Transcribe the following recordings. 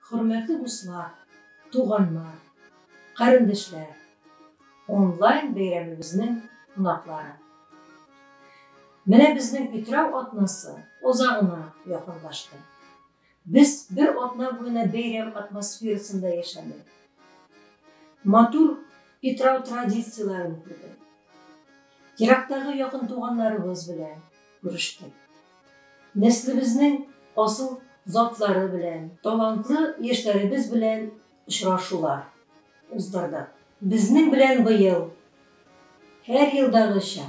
Хөрмәтле дуслар, туганнар, карендәшләр, онлайн бәйрәмебезнең кунаклары. Менә безнең Питрау атнасы азагына якынлашты. Без бер атна буена бәйрәм атмосферасында яшәдек. Матур Питрау традицияләрен күрдек. Ерактагы якын туганнарыбыз белән күрештек. Нәселебезнең асыл затлары белән, талантлы яшьләребез белән очрашулар уздырдык. Безнең белән быел, һәр елдагыча,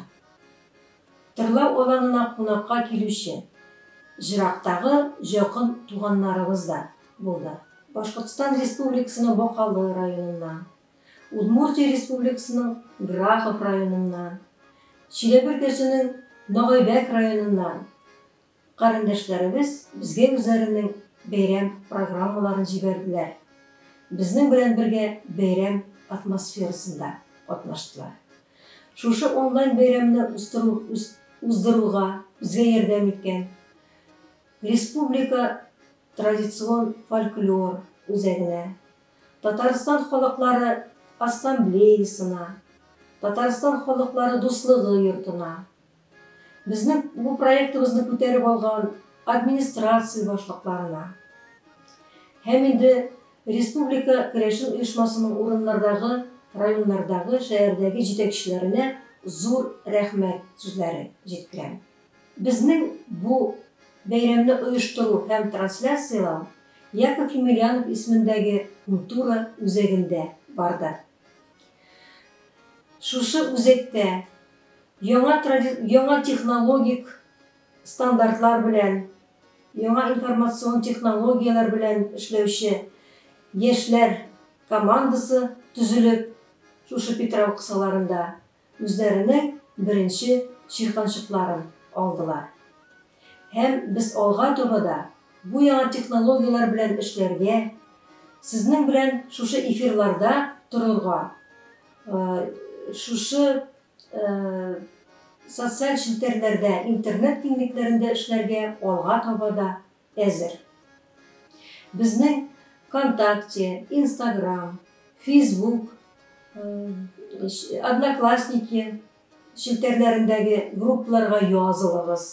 Тырлау аланына кунакка килүче җырактагы җакын туганнарыбыз да булды. Башкортстан Республикасының Бакалы районыннан, Удмуртия Республикасының Грахов районыннан, Чиләбе өлкәсенең Ногайбәк районыннан карендәшләребез безгә үзләренең бәйрәм программаларын җибәрделәр, безнең белән бергә бәйрәм атмосферасында катнаштылар. Шушы онлайн бәйрәмне уздыру уздыруга безгә ярдәм иткән Республика традицион фольклор үзәгенә, Татарстан халыклары ассамблеясына, Татарстан халыклары дуслыгы йортына, безнең бу проектыбызны күтәреп алган администрация башлыкларына һәм инде республика керәшен оешмасының урыннардагы, районнардагы, шәһәрдәге җитәкчеләренә зур рәхмәт сүзләре җиткерәм. Безнең бу бәйрәмне оештыру һәм трансляцияләү Яков Емельянов исемендәге культура үзәгендә барды. Шушы үзәктә яңа яңа технологик стандартлар белән, яңа информацион технологияләр белән эшләүче яшьләр командасы төзелеп, шушы Питрау кысаларында үзләренең беренче чирканчыкларын алдылар. Һәм без алга таба да бу яңа технологияләр белән эшләргә, сезнең белән шушы эфирларда торырга, шушы социаль челтәрләрдә, интернет киңлекләрендә эшләргә алга таба да әзер. Безнең ВКонтакте, Инстаграм, Фейсбук, Одноклассники челтәрләрендәге группаларга язылыгыз.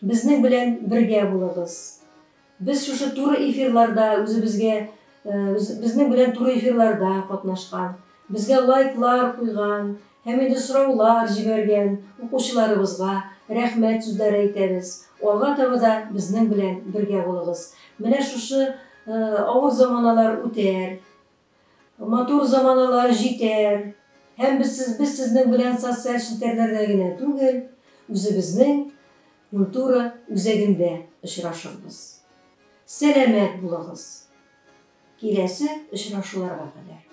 Безнең белән бергә булыгыз. Без шушы туры эфирларда үзебезгә безнең белән туры эфирларда катнашкан, безгә лайклар куйган һәм инде сораулар җибәргән укучыларыбызга рәхмәт сүзләре әйтәбез. Алга таба да безнең белән бергә булыгыз. Менә шушы авыр заманалар үтәр. Матур заманалар җитәр. Һәм без сез без сезнең белән социаль челтәрләрдә генә түгел, үзебезнең культура үзәгендә очрашырбыз. Сәламәт булыгыз! Киләсе очрашуларга кадәр!